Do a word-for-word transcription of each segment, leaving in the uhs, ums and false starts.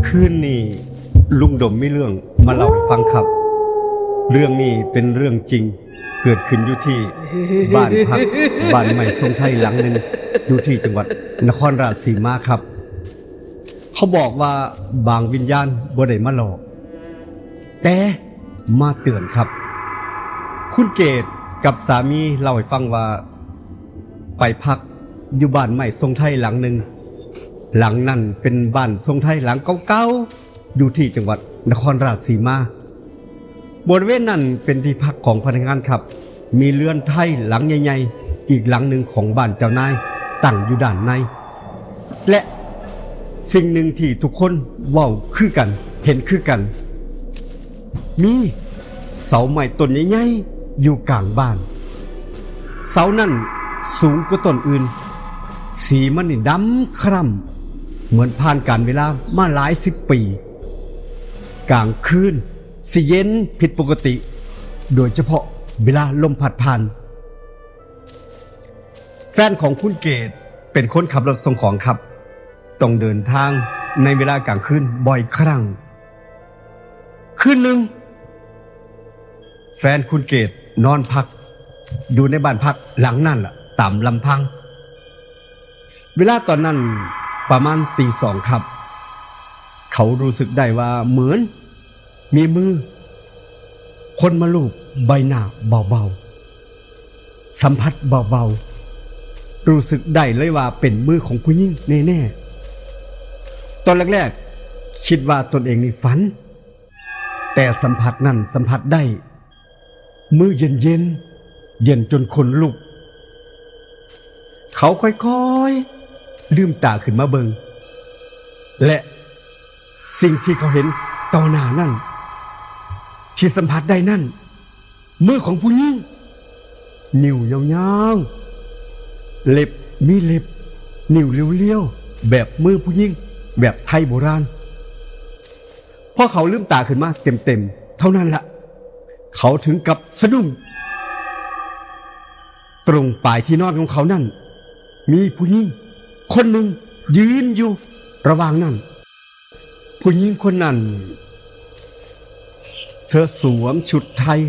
คืนนี้ลุงดมมีเรื่องมาเล่าให้ฟังครับ เรื่องนี้เป็นเรื่องจริง เกิดขึ้นอยู่ที่บ้านพัก บ้านไม้ทรงไทยหลังหนึ่ง อยู่ที่จังหวัดนครราชสีมาครับ เขาบอกว่าบางวิญญาณบ่ได้มาหลอก แต่มาเตือนครับ คุณเกตกับสามีเล่าให้ฟังว่า ไปพักอยู่บ้านไม้ทรงไทยหลังหนึ่ง หลังนั้นเป็นบ้านทรงไทยหลังเก่าๆ อยู่ที่จังหวัดนครราชสีมา บริเวณนั้นเป็นที่พักของพนักงานครับ มีเรือนไทยหลังใหญ่ๆ อีกหลังหนึ่งของบ้านเจ้านายตั้งอยู่ด้านใน และสิ่งหนึ่งที่ทุกคนเว้าคือกัน เห็นคือกัน มีเสาไม้ต้นใหญ่ๆ อยู่กลางบ้าน เสานั้นสูงกว่าต้นอื่น สีมันนี่ดำคร่ำ เหมือนผ่านกาลเวลามาหลายสิบปี กลางคืนสิเย็นผิดปกติ โดยเฉพาะเวลาลมพัดผ่าน แฟนของคุณเกตเป็นคนขับรถส่งของครับ ต้องเดินทางในเวลากลางคืนบ่อยครั้ง คืนหนึ่ง แฟนคุณเกตนอนพักอยู่ในบ้านพักหลังนั่นล่ะ ตามลำพัง เวลาตอนนั้นประมาณตีสองครับ เขารู้สึกได้ว่าเหมือนมีมือ คนมาลูบใบหน้าเบาๆ สัมผัสเบาๆ รู้สึกได้เลยว่าเป็นมือของผู้หญิงแน่ๆ ตอนแรกๆ คิดว่าตนเองนี่ฝัน แต่สัมผัสนั่นสัมผัสได้ มือเย็นๆ เย็นจนขนลุก เขาค่อยๆ ลืมตาขึ้นมาเบิ่ง และสิ่งที่เขาเห็นต่อหน้านั่น ที่สัมผัสได้นั่น มือของผู้หญิง นิ้วยาวๆ เล็บมีเล็บ นิ้วเรียวๆ แบบมือผู้หญิง แบบไทยโบราณ พอเขาลืมตาขึ้นมาเต็มๆ เท่านั้นละ เขาถึงกับสะดุ้ง ตรงปลายที่นอนของเขานั่น มีผู้หญิงคนหนึ่งยืนอยู่ระหว่างนั้น ผู้หญิงคนนั้น เธอสวมชุดไทย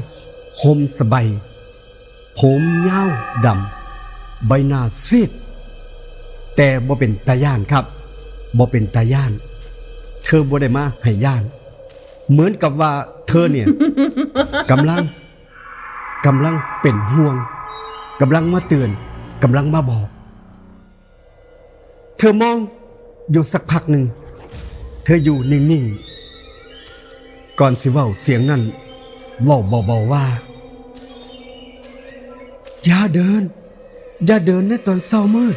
ห่มสบาย ผมยาวดำ ใบหน้าซีด แต่บ่เป็นตาย้านครับ บ่เป็นตาย้าน เธอบ่ได้มาให้ย้าน เหมือนกับว่าเธอเนี่ย กำลัง กำลังเป็นห่วง กำลังมาเตือน กำลังมาบอก เธอมองอยู่สักพักหนึ่ง เธออยู่นิ่งๆ ก่อนสิเว้าเสียงนั้น เว้าเบาๆว่า อย่าเดิน อย่าเดินในตอนเช้ามืด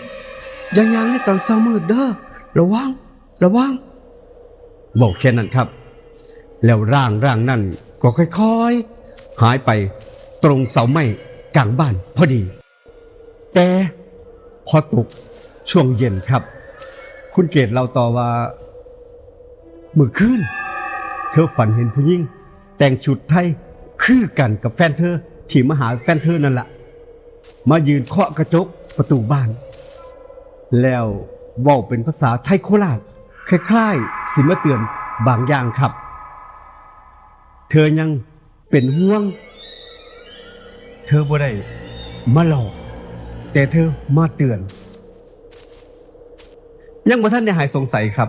อย่าย่างในตอนเช้ามืดเด้อ ระวัง ระวัง เว้าแค่นั้นครับ แล้วร่างร่างนั้นก็ค่อยๆ หายไปตรงเสาไม้กลางบ้านพอดี แต่พอตกช่วงเย็นครับ คุณเกตเล่าต่อว่า มื้อคืน เธอฝันเห็นผู้หญิงแต่งชุดไทยคือกันกับแฟนเธอที่มาหาแฟนเธอนั่นละ มายืนเคาะกระจกประตูบ้าน แล้วเว้าเป็นภาษาไทยโคราช คล้ายๆ สิมาเตือนบางอย่างครับ เธอยังเป็นห่วง เธอบ่ได้มาหลอก แต่เธอมาเตือน ยังบ่ทันได้หายสงสัยครับ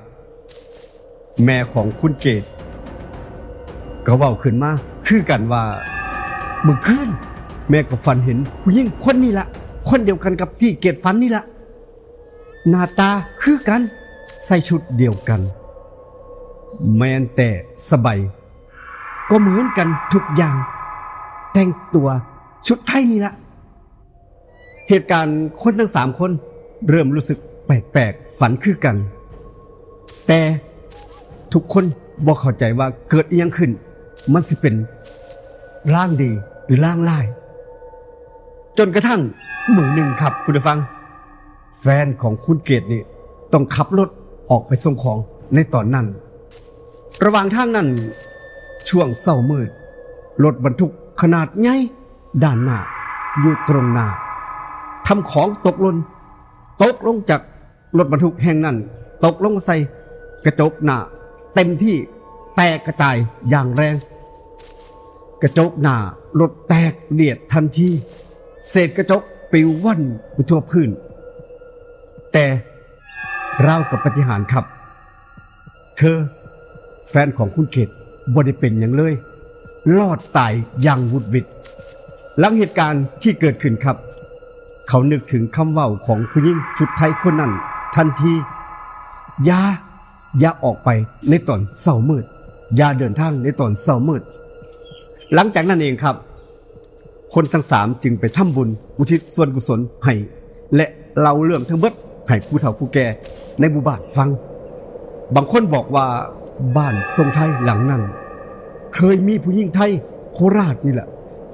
แม่ของคุณเกต ก็เว้าขึ้นมาคือกันว่า มื้อคืนแม่ก็ฝันเห็นผู้หญิงคนนี้ละ คนเดียวกันกับที่เกตฝันนี่ละ หน้าตาคือกัน ใส่ชุดเดียวกัน แม้นแต่สบายก็เหมือนกันทุกอย่าง แต่งตัวชุดไทยนี่ละ เหตุการณ์คนทั้งสามคนเริ่มรู้สึกแปลกๆ ฝันคือกัน แต่ทุกคนบ่เข้าใจว่าเกิดอิหยังขึ้น มันสิเป็นลางดีหรือลางร้าย จนกระทั่งมื้อหนึ่งครับคุณผู้ฟัง แฟนของคุณเกตนี่ต้องขับรถออกไปส่งของในตอนนั้น ระหว่างทางนั้น ช่วงเช้ามืด รถบรรทุกขนาดใหญ่ด้านหน้า อยู่ตรงหน้า ทำของตกหล่น ตกลงจากรถบรรทุกแห่งนั้น ตกลงใส่ กระจกหน้าเต็มที่แตกกระจายอย่างแรง กระจกหน้ารถแตกเลียดทันที เศษกระจกปลิวว่อนไปทั่วพื้น แต่ราวกับปาฏิหาริย์ครับ เธอแฟนของคุณเกตบ่ได้เป็นหยังเลย รอดตายอย่างหวุดหวิด หลังเหตุการณ์ที่เกิดขึ้นครับ เขานึกถึงคำเว้าของผู้หญิงชุดไทยคนนั้นทันที อย่า อย่าออกไปในตอนเช้ามืด อย่าเดินทางในตอนเช้ามืด หลังจากนั้นเองครับ คนทั้งสามจึงไปทำบุญอุทิศส่วนกุศลให้ และเล่าเรื่องทั้งเบิดให้ผู้เฒ่าผู้แก่ในหมู่บ้านฟัง บางคนบอกว่าบ้านทรงไทยหลังนั้น เคยมีผู้หญิงไทยโคราชนี่แหละ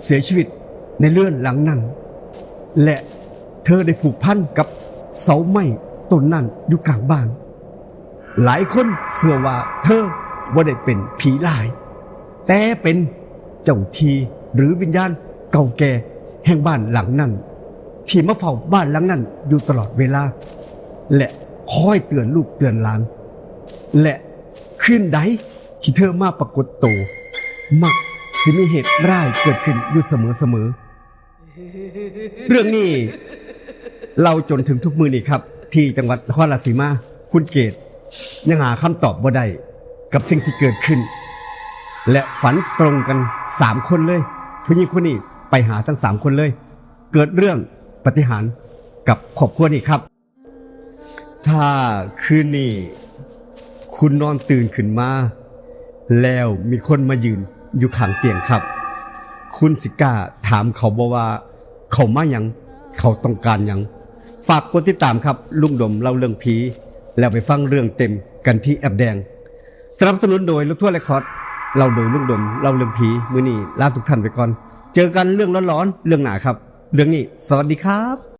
เสียชีวิตในเรือนหลังนั้น และเธอได้ผูกพันกับเสาไม้ต้นนั้นอยู่กลางบ้าน หลายคนเชื่อว่าเธอบ่ได้เป็นผีร้าย แต่เป็นเจ้าที่หรือวิญญาณเก่าแก่แห่งบ้านหลังนั้น ที่มาเฝ้าบ้านหลังนั้นอยู่ตลอดเวลา และคอยเตือนลูกเตือนหลาน และคืนใดที่เธอมาปรากฏตัว มักสิมีเหตุร้ายเกิดขึ้นอยู่เสมอๆ เรื่องนี้เล่าจนถึงทุกมื้อนี้ครับ ที่จังหวัดนครราชสีมา คุณเกตยังหาคำตอบบ่ได้กับสิ่งที่เกิดขึ้น และฝันตรงกันสามคนเลย ผู้หญิงคนนี้ไปหาทั้งสามคนเลย เกิดเรื่องปาฏิหาริย์กับครอบครัวนี้ครับ ถ้าคืนนี้คุณนอนตื่นขึ้นมา แล้วมีคนมายืนอยู่ข้างเตียงครับ คุณสิกล้าถามเขาบ่ว่าเขามาหยัง เขาต้องการหยัง ฝากกดติดตามครับ ลุงดมเล่าเรื่องผี แล้วไปฟังเรื่องเต็มกันที่แอปแดง สนับสนุนโดยรถทัวร์เรคคอร์ด เล่าโดยลุงดมเล่าเรื่องผี มื้อนี้ลาทุกท่านไปก่อน เจอกันเรื่องหลอนๆเรื่องหน้าครับ เรื่องนี้สวัสดีครับ